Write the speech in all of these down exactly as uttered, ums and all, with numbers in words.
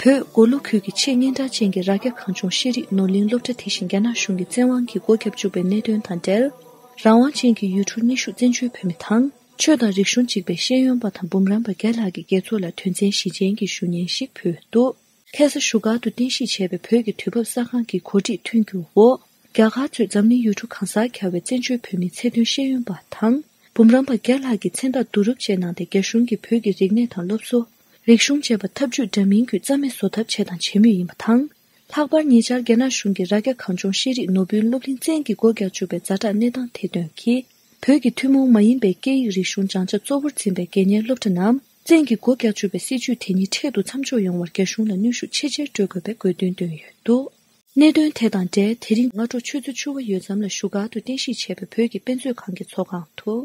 བོད་མགོ་ལོག་ཁུལ་གྱི་ཆེས་སྙན་གྲགས་ཅན་གྱི་རྭ་རྒྱ་གངས་ལྗོངས་ཤེས་རིག་ནོར་གླིང་སློབ་གྲྭ་དེ་བཞིན་རྒྱ་ནག་གཞུང་གི་བཙན་དབང་གིས་སྒོ་བརྒྱབ་བཅུག་པའི་གནད་དོན་དང་འབྲེལ། རང་དབང་ཅན་གྱི་ཡུལ་གྲུ་ཉི་ཤུ་བཙན་བྱོལ་བོད་མི་དང་། ཆོས་དང་རིག་གཞུང་གཅིག་པའི་ཤེས་ཡོན་པ་དང་འབུམ་རམས་པ་བརྒྱ་ལྷག་གིས་རྒྱལ་ཚོགས་ལ་དོན་ཚན་བཞི་ཅན་གྱི་ཞུ་སྙན་ཞིག་ཕུལ་འདུག་ཁ་སང་བཞུགས་སྒར་དུ་རྟེན་གཞི་བྱས་པའི་བོད་ཀྱི་དུས་བབ་གསར་ཁང་གི་གོ་སྒྲིག་མཐུན་འགྱུར་འོག་རྒྱ་གར་གཙོས་འཛམ་གླིང་ཡུལ་གྲུ་གང་སར་ཁྱབ་པའི་བཙན་བྱོལ་བོད་མིའི་ཚད་ལྡན་ཤེས་ཡོན་པ་དང་། འབུམ་རམས་པ་བརྒྱ་ལྷག་གིས་མཚན་རྟགས་བསྡུ་རུབ་བཅས་གནང་སྟེ། རྒྱ་གཞུང་གིས་བོད་ཀྱི་རིག་གནས་དང་སློབ་གསོ། རིག་གཞུང་བཅས་པ་ཐབས་ཇུས་འདྲ་མིན་བརྒྱུད་རྩ་མེད་བཟོ་ཐབས་བྱས་དང་བྱེད་མུས་ཡིན་པ་དང་། ལྷག་པར་ཉེ་ཆར་རྒྱ་ནག་གཞུང་གིས་རྭ་རྒྱ་གངས་ལྗོངས་ཤེས་རིག་ནོར་བུའི་སློབ་གླིང་བཙན་གྱིས་སྒོ་བརྒྱབ་བཅུག་པའི་ཛ་དྲག་གནས་སྟངས་ཐེར་འདོན་གྱིས། བོད་ཀྱི་ཐུན་མོང་མ་ཡིན་པའི་སྐད་ཡིག་རིག་གཞུང་སྦྱང་བྱ་གཙོ་བོར་འཛིན་པའི་དགེ་རྒན་སློབ་གྲྭ་རྣམས་བཙན་གྱིས་སྒོ་བརྒྱབ་བཅུག་པའི་སྲིད་ཇུས་དེ་ཉིད་འཕྲལ་དུ་མཚམས་འཇོག་ཡོང་བར་རྒྱ་གཞུང་ལ་གནོན་ཤུགས་ཆེ་ཆེར་སྤྲོད་དགོས་པའི་དགོས་འདུན་བཏོན་ཡོད་འདུག་གནད་དོན་དེ་དང་འབྲེལ། དེ་རིང་སྔ་དྲོ་ཆུ་ཚོད་བཅུ་པ་ཡོལ་ཙམ་ལ་བཞུགས་སྒར་དུ་རྟེན་གཞི་བྱས་པའི་བོད་ཀྱི་དཔེ་མཛོད་ཁང་གི་ཚོགས་ཁང་དུ།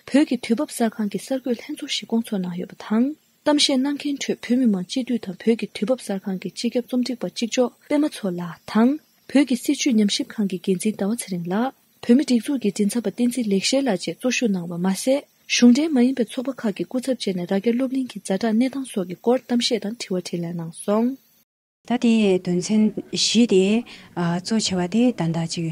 བོད་ཀྱི་དུས་བབ་གསར་ཁང་གི་གསར་འགོད་ལྷན་ཚོགས་ཤིག་བསྐོང་ཚོགས་གནང་ཡོད་པ་དང་། གཏམ་བཤད་གནང་མཁན་ཁྲོད་བོད་མི་མང་སྤྱི་འཐུས་དང་བོད་ཀྱི་དུས་བབ་གསར་ཁང་གི་སྤྱི་ཁྱབ་རྩོམ་སྒྲིག་པ་གཅིག་ལྕོགས་པད་མ་མཚོ་ལགས་དང་། བོད་ཀྱི་སྲིད་བྱུས་ཉམས་ཞིབ་ཁང་གི་འགན་འཛིན་ཟླ་བ་ཚེ་རིང་ལགས། བོད་མི་སྒྲིག་འཛུགས་ཀྱི་མགྲིན་ཚབ་པ་བསྟན་འཛིན་ལེགས་བཤད་ལགས་བཅས་གཙོ་བཞུགས་གནང་བ་མ་ཟད། གཞུང་འབྲེལ་མ་ཡིན་པའི་ཚོགས་པ་ཁག་གི་སྐུ་ཚབ་བཅས་ནས་རྭ་རྒྱ་སློབ་གླིང་གི་ཛ་དྲག་གནས་སྟངས་སོགས་ཀྱི་སྐོར་གཏམ་བཤད་དང་དྲི་བ་དྲིས་ལན་གནང་སོང་། ད་དེའི་དོན་ཚན་བཞི་དེ། ཨ། གཙོ་ཆེ་བ་དེ་ད་ལྟ་ཅིག་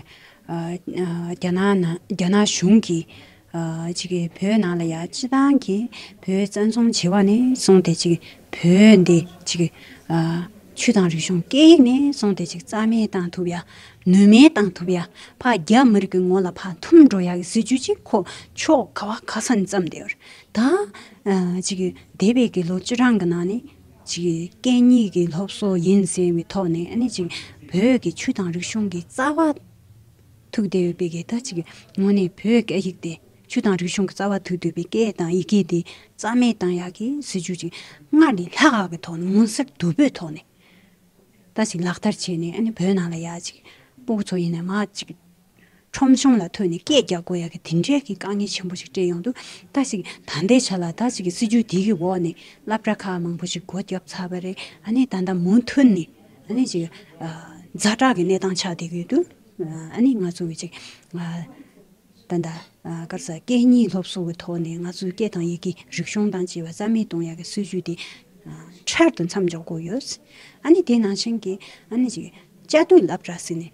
ཨ། ཨ། རྒྱ་ནག་ནང་རྒྱ་ནག་གཞུང་གིས། ཨ། ཅིག་བོད་ནང་ལ་ཡ་སྤྱི་བཏང་གི་བོད་བཙན་བཟུང་བྱས་པ་ནས་བཟུང་སྟེ། ཅིག་བོད་འདི་ཅིག་ཨ། ཆོས་དང་རིག་གཞུང་སྐད་ཡིག་ནས་བཟུང་སྟེ་ཅིག་རྩ་མེད་བཏང་ཐུབ་ཡ། ནུས་མེད་བཏང་ཐུབ་ཡ། ཕར་རྒྱ་མི་རིགས་ཀྱི་ངོ་ལ་ཕར་འཐུམ་འགྲོ་ཡ་གི་སྲིད་ཇུས་ཅིག་ཁོ་ཕྱོགས་ག་བ་ག་ས་ནས་བརྩམས་བསྡད་ཡོད་རེད་ད། ཨ། ཅིག་འདས་པའི་གི་ལོ་བཅུ་གྲངས་ཀྱི་ནང་ནས། ཅིག་སྐད་གཉིས་ཀྱི་སློབ་གསོ་ཡིན་ཟེར་བའི་ཐོག་ནས། ཨ་ནི་ཅིག་བོད་ཀྱི་ཆོས་དང་རིག་གཞུང་གི་རྩ་བ་ཐུག་བསྡད་ཡོད་པའི་གི། ད་ཅིག་དངོས་གནས་བོད་སྐད་ཡིག་དེ། ཆོས་དང་རིག་གཞུང་གི་རྩ་བ་ཐུག་བསྡད་པའི་སྐད་དང་ཡི་གེ་དེ་རྩ་མེད་བཏང་ཡག་གི་སྲིད་ཇུས་ཅིག་སྔར་ནས་ལྷག་ཡག་གི་ཐོག་ནས། མངོན་གསལ་དོད་པོའི་ཐོག་ནས་ད་ཅིག་ལག་བསྟར་བྱས་ནས། ཨ་ནི་བོད་ནང་ལ་ཡ་ཅིག་སྤུ་གུ་ཚོ་ཡིན་ན་མར་ཅིག་ཁྲོམ་གཞུང་ལ་ཐོན་ནས་སྐད་རྒྱག་དགོས་ཡ་གི་དེ་འདྲའི་གི་དཀའ་ངལ་ཆེན་པོ་ཞིག་འཕྲད་ཡོང་དུས། ད་ཅིག་ད་ལྟའི་ཆ་ལ་ད་ཅིག་གི་སྲིད་ཇུས་དེ་གི་འོག་ནས་སློབ་གྲྭ་ཁག་མང་པོ་ཞིག་སྒོ་བརྒྱབ་ཚར་བ་རེད། ཨ་ནི་ད་ལྟ་མུ་མཐུད་ནས། ཨ་ནི་ཅིག་ཨ། ཛ་དྲག་གི་གནས་སྟངས་ཆགས་བསྡད་ཀྱི་ཡོད་དུས། ཨ་ནི་ང་ཚོ་གི་ཅིག་ཨ། ད་ལྟ་ཨ། ག་རེ་ཟེར། སྐད་གཉིས་སློབ་གསོ་གི་ཐོག་ནས་ང་ཚོའི་སྐད་དང་ཡི་གེ་རིག་གཞུང་དང་བཅས་པ་རྩ་མེད་གཏོང་ཡ་གི་སྲིད་ཇུས་དེ། ཨ། འཕྲལ་དུ་མཚམས་འཇོག་དགོས་ཡོད། ཨ་ནི་དེ་ནང་བཞིན་གྱི། ཨ་ནི་ཅིག་བཅའ་སྡོད་སློབ་གྲྭ་ཟེར་ནས།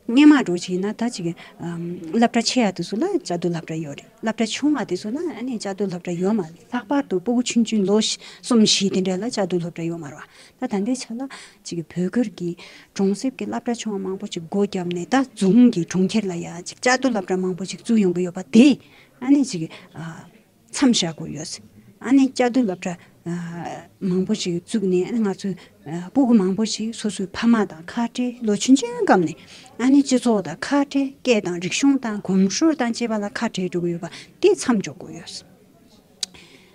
སྔོན་མ་འདྲ་བྱས་ན་ད་ཅིག་ཨམ། སློབ་གྲྭ་ཆེ་ཡ་དེ་ཚོ་ལ་བཅའ་སྡོད་སློབ་གྲྭ་ཡོད་རེད། སློབ་གྲྭ་ཆུང་བ་དེ་ཚོ་ལ་ཨ་ནི་བཅའ་སྡོད་སློབ་གྲྭ་ཡོད་མ་རེད། ལྷག་པར་དུ་སྤུ་གུ་ཆུང་ཆུང་ལོ་བཞི་གསུམ་བཞི་དེ་འདྲ་ལ་བཅའ་སྡོད་སློབ་གྲྭ་ཡོད་མ་རེད་བ། ད་ད་ལྟའི་ཆ་ལ་ཅིག་བོད་ཁུལ་གྱི་གྲོང་གསེབ་ཀྱི་སློབ་གྲྭ་ཆུང་བ་མང་པོ་ཅིག་སྒོ་བརྒྱབ་ནས། ད་རྫོང་གི་གྲོང་ཁྱེར་ལ་ཡ་ཅིག་བཅའ་སྡོད་སློབ་གྲྭ་མང་པོ་ཅིག་བཙུགས་ཡོང་གི་ཡོད་པ་དེ། ཨ་ནི་ཅིག་ཨ། མཚམས་བཞག་དགོས་ཡོད། ཨ་ནི་བཅའ་སྡོད་སློབ་གྲྭ་ཨ། མང་པོ་ཞིག་བཙུགས་ནས། ཨ་ནི་ང་ཚོའི་ཨ། སྤུ་གུ་མང་པོ་ཞིག་སོ་སོའི་ཕ་མ་དང་ཁ་བྲལ། ལོ་ཆུང་ཆུང་སྐབས་ནས་ཨ་ནི་སྤྱི་ཚོགས་དང་ཁ་བྲལ། སྐད་དང་རིག་གཞུང་དང་གོམས་སྲོལ་དང་བཅས་པ་ལ་ཁ་བྲལ་འགྲོ་གི་ཡོད་པ་དེ་མཚམས་འཇོག་དགོས་ཡོད།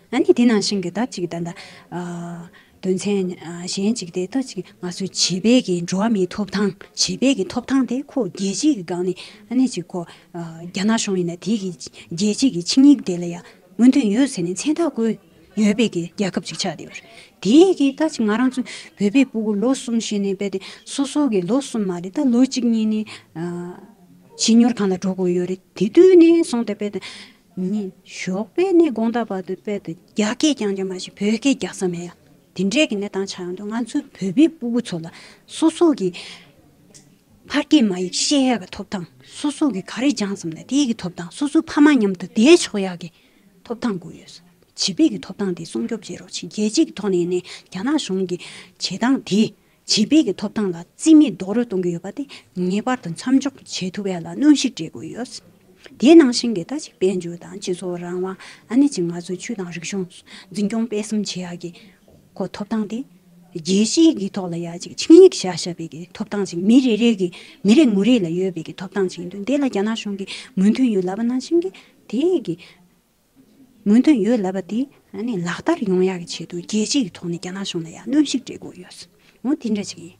ཨ་ནི་དེ་ནང་བཞིན་གྱི་ད་ཅིག་ད་ལྟ་ཨ། དོན་ཚན་ཨ། གཞན་ཅིག་དེ། ད་ཅིག་ང་ཚོའི་བྱིས་པའི་གི་འགྲོ་བ་མིའི་ཐོབ་ཐང་། བྱིས་པའི་གི་ཐོབ་ཐང་དེ་ཁོ་རྒྱལ་སྤྱིའི་གི་སྒང་ནས། ཨ་ནི་ཅིག་ཁོ་ཨ། རྒྱ་ནག་གཞུང་ཡིན་ན་དེའི་གི་རྒྱལ་སྤྱིའི་གི་ཆིངས་ཡིག་དེ་ལ་ཡ་མོས་མཐུན་ཡོད་ཟེར་ནས་མཚན་རྟགས་བཀོད་ཡོད་པའི་གི་རྒྱལ་ཁབ་ཅིག་ཆགས་བསྡད་ཡོད་རེད། དེའི་གི་ད་ཅིག་ང་རང་ཚོ་བོད་པའི་སྤུ་གུ་ལོ་གསུམ་བཞི་ནས་རྦད་དེ། སོ་སོ་གི་ལོ་གསུམ་མ་རེད། ད་ལོ་གཅིག་གཉིས་ནས་ཨ། བྱིས་གཉོར་ཁང་ལ་འགྲོ་དགོས་ཡོད་རེད། དེ་དུས་ནས་བཟུང་སྟེ་རྦད་དེ། ཉིན་ཞོགས་པ་ནས་དགོང་དག་བར་དུ་རྦད་དེ་རྒྱ་སྐད་རྐྱང་རྐྱང་མ་ཞིག་བོད་སྐད་རྒྱག་ས་མེད་ཡ། དེ་འདྲའི་གི་གནས་སྟངས་ཆགས་ཡོང་དུས། ང་ཚོའི་བོད་པའི་སྤུ་གུ་ཚོ་ལ་སོ་སོ་གི་ཕ་སྐད་མ་ཡིག་ཤེས་ཡ་གི་ཐོབ་ཐང་། སོ་སོ་གི་ག་རེ་སྦྱངས་སོང་ན་དེའི་གི་ཐོབ་ཐང་། སོ་སོའི་ཕ་མ་མཉམ་དུ་བསྡད་ཆོག་ཡ་གི་ཐོབ་ཐང་དགོས་ཡོད། བྱིས་པའི་གི་ཐོབ་ཐང་དེ་སྲུང་སྐྱོབ་བྱེད་རོགས་བྱེད། རྒྱལ་སྤྱིའི་གི་ཐོག་ནས་ནས་རྒྱ་ནག་གཞུང་གི་བྱེད་སྟངས་དེ། བྱིས་པའི་གི་ཐོབ་ཐང་ལ་རྩིས་མེད་རྡོག་རོལ་གཏོང་གི་ཡོད་པ་དེ་ངེས་པར་དུ་མཚམས་འཇོག་བྱེད་ཐུབ་ཡ་ལ་གནོན་ཤུགས་སྤྲད་དགོས་ཡོད། དེ་ནང་བཞིན་གྱི་ད་ཅིག་དཔལ་འབྱོར་དང་སྤྱི་ཚོགས་རང་དབང་། ཨ་ནི་ཅིག་ང་ཚོའི་ཆོས་དང་རིག་གཞུང་འཛིན་སྐྱོང་སྤེལ་གསུམ་བྱེད་ཡག་གི་ཁོ་ཐོབ་ཐང་དེ། རྒྱལ་སྤྱིའི་གི་ཐོག་ལ་ཡ་ཅིག་ཆིངས་ཡིག་བཞག་བཞག་པའི་གི་ཐོབ་ཐང་ཅིག་མི་རེ་རེ་གི་མི་རེ་ངོ་རེ་ལ་ཡོད་པའི་གི་ཐོབ་ཐང་ཅིག་ཡིན་དུས། དེ་ལ་རྒྱ་ནག་གཞུང་གིས་མོས་མཐུན་ཡོད་ལབ་པ་ནང་བཞིན་གྱི་དེ་གི་མོས་མཐུན་ཡོད་ལབ་པ་དེ་ཨ་ནི་ལག་བསྟར་ཡོང་ཡག་གི་ཆེད་དུ་རྒྱལ་སྤྱི་གི་ཐོག་ནས་རྒྱ་ནག་གཞུང་ལ་ཡང་གནོན་ཤུགས་སྤྲད་དགོས་ཡོད། འོ་དེ་འདྲ་ཅིག་ཡིན།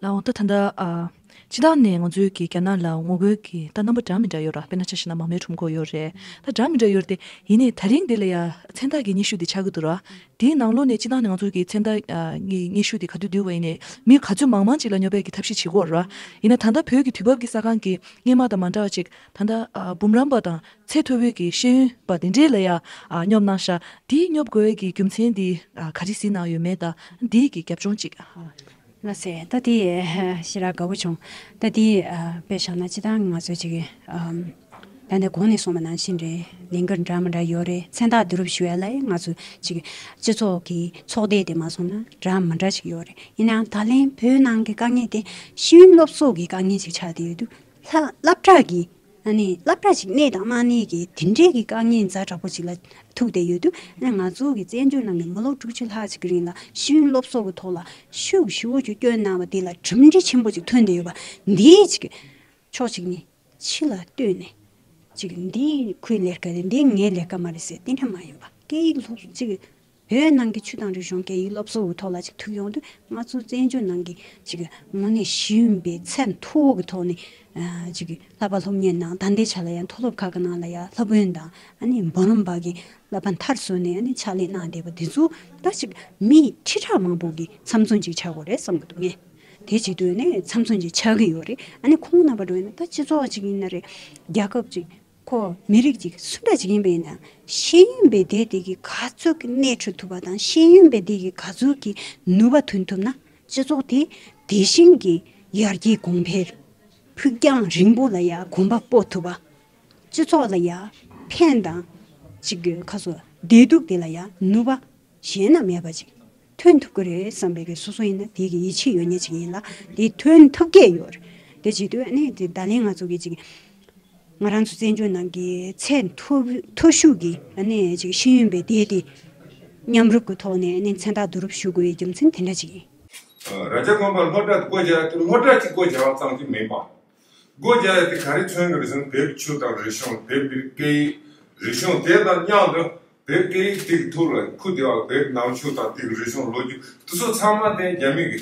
ལགས་འོང་། ད་ད་ལྟ་ཨ། སྤྱིར་བཏང་ནས་ང་ཚོའི་གི་རྒྱ་ནག་ལ་ངོ་རྒོལ་གྱི་ད་རྣམ་པ་འདྲ་མི་འདྲ་ཡོད་ར། དཔེར་ན་ཆ་བཞག་ན་མང་མོས་ཁྲོམ་སྐོར་ཡོད་རེད། ད་འདྲ་མི་འདྲ་ཡོད་རེད་དེ། ཡིན་ནའི་ད་རིང་འདི་ལ་ཡ་མཚན་རྟགས་ཀྱི་སྙན་ཞུ་འདི་ཆགས་ཀྱི་འདུག་ར། དེའི་ནང་ལོགས་ནས་སྤྱིར་བཏང་ནས་ང་ཚོའི་གི་མཚན་རྟགས་ཨ། སྙན་ཞུ་འདི་ག་དུས་བསྡུས་པ་ཡིན་ནའི་མི་ག་ཚོད་མང་མང་ཅིག་ལ་སྙོབ་པའི་གི་ཐབས་ཤེས་བྱེད་ཀྱི་ཡོད་ར། ཡིན་ན་ད་ལྟ་བོད་ཀྱི་དུས་བབ་ཀྱི་ས་ཁང་གི་སྔོན་མ་དང་མ་འདྲ་བ་ཅིག་ད་ལྟ་ཨ། འབུམ་རམས་པ་དང་ཚད་མཐོ་བོད་ཀྱི་ཤེས་ཡོན་པ་དེ་འདྲས་ལ་ཡ་ཨ། སྙོབ་གནང་ཤག་དེའི་སྙོབ་དགོས་ཀྱི་རྒྱུ་མཚན་འདི་ཨ། ག་རེ་གཟིགས་གནང་ཡོད་མེད་དང་འདིའི་གི་རྒྱབ་ལྗོངས་ཅིག་ལགས་སེ། ད་དེ་ཞེ་དྲག་དགའ་པོ་བྱུང་། ད་དེ་ཨ། དཔེ་བཞག་ན་སྤྱིར་བཏང་ང་ཚོ་ཅིག་ཨམ། ད་ནས་གོང་ནས་གསུངས་པ་ནང་བཞིན་རེད། ལས་འགུལ་འདྲ་མི་འདྲ་ཡོད་རེད། མཚན་རྟགས་བསྡུ་རུབ་ཞུ་ཡ་ལ་ཡང་ང་ཚོ་ཅིག་སྤྱི་ཚོགས་ཀྱི་ཚོགས་སྡེ་དེ་མ་སོང་ན་འདྲ་མི་འདྲ་ཞིག་ཡོད་རེད། ཡིན་ནའང་ད་ལན་བོད་ནང་གི་དཀའ་ངལ་དེ་ཤེས་ཡོན་སློབ་གསོ་གི་དཀའ་ངལ་ཅིག་ཆགས་བསྡད་ཡོད་དུས། ལྷ་སློབ་གྲྭ་གི་ཨ་ནི་སློབ་གྲྭ་ཅིག་གནས་དང་མ་གནས་ཀྱི་དེ་འདྲའི་གི་དཀའ་ངལ་ཛ་དྲག་པོ་ཅིག་ལ་ཐུག་བསྡད་ཡོད་དུས། ཨ་ནི་ང་ཚོ་གི་བཙན་བྱོལ་ནང་གི་མི་ལོ་དྲུག་ཅུ་ལྷག་ཅིག་གི་རིང་ལ་ཤེས་ཡོན་སློབ་གསོ་གི་ཐོག་ལ་ཤུགས་ཞེ་པོ་ཅིག་བསྐྱོན་གནང་བ་དེ་ལ་གྲུབ་འབྲས་ཆེན་པོ་ཅིག་ཐོན་བསྡད་ཡོད་པ་འདིའི་ཅིག་ཕྱོགས་གཅིག་ནས་ཕྱི་ལ་ལྟོས་ནས་ཅིག་འདི་ཁོའི་ལས་ཀ་རེད། འདི་ངའི་ལས་ཀ་མ་རེད་ཟེར་དེ་འདྲ་མ་ཡིན་པ། སྐད་ཡིག་སློབ་ཅིག་བོད་ནང་གི་ཆོས་དང་རིག་གཞུང་སྐད་ཡིག་སློབ་གསོ་གི་ཐོག་ལ་ཅིག་ཐུག་ཡོང་དུས། ང་ཚོ་བཙན་བྱོལ་ནང་གི་ཅིག་དངོས་གནས་ཤེས་ཡོན་པའི་ཚད་མཐོ་བོ་གི་ཐོག་ནས་ཨ། ཅིག་བསླབ་པ་སློབ་གཉེར་གནང་། ད་ལྟའི་ཆ་ལ་ཡང་མཐོ་སློབ་ཁག་གི་ནང་ལ་ཡང་སློབ་དཔོན་དང་ཨ་ནི་འབུམ་རམས་པ་གི་བསླབ་པ་མཐར་སོན་ནས་ཨ་ནི་ཕྱག་ལས་གནང་བསྡད་པ་དེ་ཚོ་ད་ཅིག་མི་ཁྲི་ཕྲག་མང་པོ་གི་ཚབ་མཚོན་ཅིག་ཆགས་དགོས་རེད་བསམ་གི་འདུག་ངས། དེ་བྱེད་དུས་ནས་ཚབ་མཚོན་ཅིག་ཆགས་ཀྱི་ཡོད་རེད། ཨ་ནི་ཁོང་རྣམ་པ་འགྲོ་ཡིན་ན་ད་སྤྱི་ཚོགས་ཅིག་ཡིན་ན་རེད། རྒྱལ་ཁབ་ཅིག་ཁོ་མི་རིགས་ཅིག་སུ་འདྲ་ཅིག་ཡིན་པ་ཡིན་ན་ཤེས་ཡོན་པའི་སྡེ་དེ་གི་ག་ཚོད་ཀྱི་སྣེ་ཁྲིད་ཐུབ་པ་དང་ཤེས་ཡོན་པའི་སྡེ་གི་ག་ཚོད་ཀྱི་ནུས་པ་ཐོན་ཐུབ་ན་སྤྱི་ཚོགས་དེ་དེ་བཞིན་གྱི་ཡར་རྒྱས་གོང་འཕེལ་ཕུགས་རྒྱང་རིང་པོ་ལ་ཡ་གོམ་པ་སྤོ་ཐུབ་པ། སྤྱི་ཚོགས་ལ་ཡ་ཕན་དང་ཅིག་གི་ཁ་སོ་བདེ་སྡུག་དེ་ལ་ཡ་ནུས་པ་གཞན་ན་མེད་པ་ཅིག་ཐོན་ཐུབ་ཀྱི་རེད་བསམ་པའི་གི་སོ་སོ་ཡིན་ན་དེ་གི་ཡིད་ཆེས་ཡོད་མཁན་ཅིག་ཡིན་ལ་དེ་ཐོན་ཐུབ་ཀྱི་ཡོད་རེད། དེ་བྱེད་དུས་ཨ་ནི་དེ་ད་ལན་ང་ཚོ་གི་ཅིག་ང་རང་ཚོ་བཙན་བྱོལ་ནང་གི་ཚད་མཐོ་མཐོ་ཤོས་ཀྱི་ཨ་ནི་ཅིག་ཤེས་ཡོན་པའི་སྡེ་དེ་མཉམ་རུབ་ཀྱི་ཐོག་ནས་ཨ་ནི་མཚན་རྟགས་བསྡུ་རུབ་ཞུ་དགོས་པའི་རྒྱུ་མཚན་དེ་འདྲ་ཅིག་ཡིན། རྭ་རྒྱ་དགོན་པར་སློབ་གྲྭ་སྒོ་རྒྱག་ཡ་དེ་སློབ་གྲྭ་གཅིག་སྒོ་རྒྱག་པ་ཙམ་གྱིས་མིན་པ། སྒོ་རྒྱག་ཡ་དེ་ག་རེ་མཚོན་གྱི་རེད་ཟེར་ན་བོད་ཀྱི་ཆོས་དང་རིག་གཞུང་། བོད་ཀྱི་སྐད་ཡིག་རིག་གཞུང་དེ་དང་མཉམ་དུ་བོད་སྐད་ཡིག་དེ་གི་ཐོག་ལ་ཁུ་བསྡད་པ། བོད་ཀྱི་ནང་ཆོས་དང་དེ་གི་རིག་གཞུང་ལོ་རྒྱུས་དེ་ཚོ་ཚང་མ་དེ་རྒྱ་མི་གི་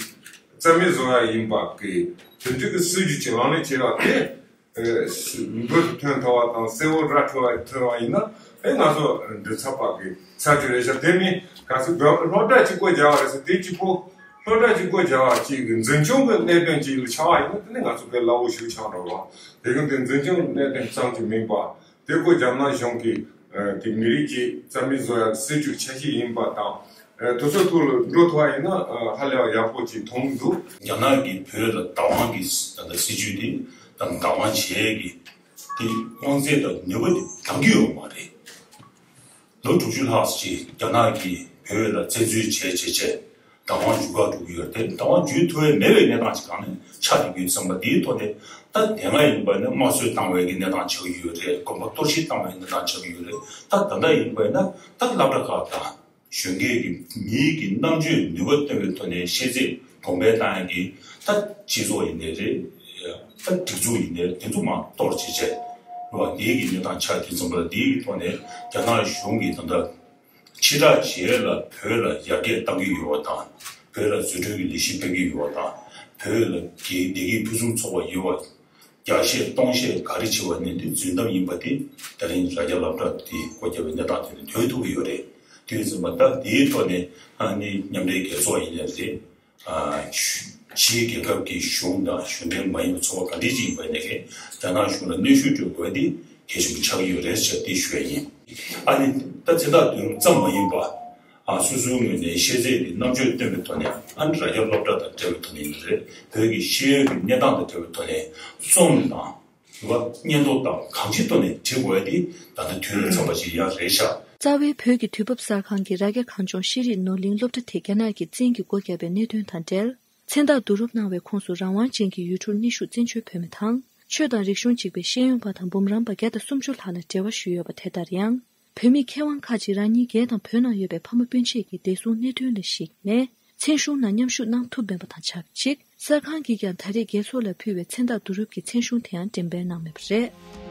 རྩ་མེད་བཟོ་ཡ་ཡིན་པ་གི་དེ་འདྲ་གི་སྲིད་ཇུས་ཅིག་ལག་ལེན་བྱས་པ་དེ། ཨེ། མགོ་དུ་ཐོན་ཐུབ་པ་དང་གསལ་བོ་ར་འཕྲོད་པ་ཐོན་པ་ཡིན་ན། ཨེ། ང་ཚོ་འབྲུག་ཚ་པ་གི་ཚ་དྲི་རེད་ཤག་དེ་མིན་ག་ཚོད་བོད་སློབ་གྲྭ་གཅིག་སྒོ་རྒྱག་པ་རེད་ཟེར། དེ་གཅིག་པོ་སློབ་གྲྭ་གཅིག་སྒོ་རྒྱག་པ་གཅིག་གི་འཛིན་སྐྱོང་གི་གནད་དོན་གཅིག་ལ་ཆགས་པ་ཡིན་ན་དེ་ནི་ང་ཚོ་དཔེ་སླ་བོ་ཞིག་ཆགས་འགྲོ་རོགས། དེ་གི་དེ་འཛིན་སྐྱོང་གི་གནད་དོན་ཙམ་གྱིས་མིན་པ། དེ་སྒོ་རྒྱབ་ན་གཞུང་གི་ཨ། དེ་མི་རིགས་ཀྱི་རྩ་མེད་བཟོ་ཡ་སྲིད་ཇུས་ཆ་ཤས་ཡིན་པ་དང་། ཨ། དེ་ཚོའི་ཐོག་ལ་འགྲོ་ཐུབ་པ་ཡིན་ན། ཨ། ཧ་ལས་པ་ཡག་པོ་ཅིག་མཐོང་གི་འདུག་རྒྱ་ནག་གིས་བོད་ལ་བདག་དབང་གི་ད་ལྟ་སྲིད་ཇུས་དེ་དང་བདག་དབང་བྱེད་ཀྱི་དེ་དབང་ཚད་དང་ནུས་པ་དེ་འདང་གི་ཡོད་མ་རེད། ལོ་དྲུག་ཅུ་ལྷག་ཅིག་རྒྱ་ནག་གིས་བོད་ལ་བཙན་འཛུལ་བྱས་བྱས་བྱས་བདག་དབང་འཇུག་ག་འགྲོ་གི་ཡོད་རེད། བདག་དབང་འཇུག་ཐུབ་ཡ་མེད་པའི་གནས་སྟངས་ཅིག་གང་ནས་ཆགས་བསྡད་ཀྱི་ཡོད་བསམ་པ་དེའི་ཐོག་ནས། ད་དེ་སྔ་ཡིན་པ་ན་དམར་གསོད་བཏང་བའི་གི་གནས་སྟངས་ཆགས་ཀྱི་ཡོད་རེད། དགོན་པ་གཏོར་བཤིག་བཏང་བའི་གནས་སྟངས་ཆགས་ཀྱི་ཡོད་རེད། ད་ད་ལྟ་ཡིན་པ་ན་ད་སློབ་གྲྭ་ཁག་དང་གཞོན་སྐྱེས་ཀྱི་མིའི་གི་རྣམ་དཔྱོད་ནུས་པ་བཏོན་པའི་ཐོག་ནས་ཤེས་ཚད་གོང་འཕེལ་བཏང་ཡ་གི་ད་སྤྱི་ཚོགས་ཡིན་ནའི་རེད། ད་སྒྲིག་འཛུགས་ཡིན་ནའི་དེ་ཚོ་མར་གཏོར་བྱས་བྱས་རེད་བ། དེའི་གི་གནས་སྟངས་ཆགས་དུས་ཙམ་པ་ལ་དེའི་གི་ཐོག་ནས་རྒྱ་ནག་གཞུང་གིས་ད་ལྟ་ཕྱི་བསྒྲགས་བྱེད་ཡས་ལ་བོད་ལ་ཡར་རྒྱས་གཏང་གི་ཡོད་པ་དང་། བོད་ལ་འཛུགས་སྐྲུན་གྱི་ལས་གཞི་སྤེལ་གྱི་ཡོད་པ་དང་། བོད་ལ་རྒྱའི་བདེ་སྐྱིད་ཕུན་སུམ་ཚོགས་པ་ཡོད་པ། རྒྱ་བཤད་སྟོང་བཤད་ག་རེ་བྱེད་པ་ནས་འདི་རྫུན་གཏམ་ཡིན་པ་དེ་ད་རིང་རྭ་རྒྱ་སློབ་གྲྭ་དེ་སྒོ་བརྒྱབ་པའི་གནས་སྟངས་དེ་ནས་ཐོན་ཐུབ་ཀྱི་ཡོད་རེད། དེ་ཡིན་ཙང་མ་ད་དེའི་ཐོག་ནས་ཨ་ནི་མཉམ་འབྲེལ་རྒྱལ་ཚོགས་ཡིན་ནའི་རེད། ཨ། ཕྱིའི་རྒྱལ་ཁབ་ཀྱི་གཞུང་དང་གཞུང་འབྲེལ་མ་ཡིན་པའི་ཚོགས་པ་ག་འདྲ་ཅིག་ཡིན་པ་ཡིན་ནའི་རྒྱ་ནག་གཞུང་ལ་གནོན་ཤུགས་སྤྲོད་དགོས་དེ་གལ་ཆེན་པོ་ཆགས་ཀྱི་ཡོད་རེད་ཟེར་དེ་ཞུ་ཡ་ཡིན། ཨ་ནི་ད་མཚན་རྟགས་བསྡུ་རུབ་ཙམ་མ་ཡིན་པ། ཨ། སོ་སོའི་ངོས་ནས་ཤེས་ཚད་ཀྱི་རྣམ་དཔྱོད་བཏོན་པའི་ཐོག་ནས། ཨ་ནི་རྭ་རྒྱ་སློབ་གྲྭ་དང་འབྲེལ་བའི་ཐོག་ནས་ཡིན་ན་རེད། བོད་ཀྱི་ཤེས་ཡོན་གྱི་གནས་སྟངས་དང་འབྲེལ་བའི་ཐོག་ནས་རྩོམ་དང་། རེད་བ། སྙན་ཐོ་དང་གང་ཅིའི་ཐོག་ནས་བྲིས་དགོས་ཡ་དེ་ད་ལྟ་དུས་ལ་འཚམས་པ་ཞིག་ཡང་རེད་ཤག་རྩ་བའི་བོད་ཀྱི་དུས་བབ་གསར་ཁང་གི་རྭ་རྒྱ་གངས་ལྗོངས་ཤེས་རིག་ནོར་གླིང་སློབ་གྲྭ་དེ་རྒྱ་ནག་གི་བཙན་གྱིས་སྒོ་བརྒྱབ་པའི་གནད་དོན་དང་འབྲེལ། མཚན་རྟགས་བསྡུ་རུབ་གནང་བའི་ཁོངས་སུ་རང་དབང་ཅན་གྱི་ཡུལ་གྲུར་གནས་བཞུགས་བཙན་བྱོལ་བོད་མི་དང་། ཆོས་དང་རིག་གཞུང་གཅིག་པའི་ཤེས་ཡོན་པ་དང་འབུམ་རམས་པ་བརྒྱ་དང་སུམ་ཅུ་ལྷག་ལ་འབྲེལ་བ་ཞུས་ཡོད་པ་དེ་ལྟར་ཡང་། བོད་མི་མཁས་དབང་ཁག་ཅིག་རང་ཉིད་རྒྱལ་དང་བོད་ནང་ཡོད་པའི་ཕ་མ་སྤུན་མཆེད་ཀྱི་བདེ་སྲུང་གནད་དོན་ལ་གཞིགས་ནས། མཚན་གཞུང་ནང་མཉམ་ཞུགས་གནང་ཐུབ་མེད་པ་དང་ཆབས་ཅིག་གསར་ཁང་གིས་ཀྱང་ད་རེས་རྒྱལ་ཚོགས་ལ་ཕུལ་བའི་མཚན་རྟགས་བསྡུ་རུབ་ཀྱི་མཚན་གཞུང་དེའང་འགྲེམས་སྤེལ་གནང་མེད་པ་རེད།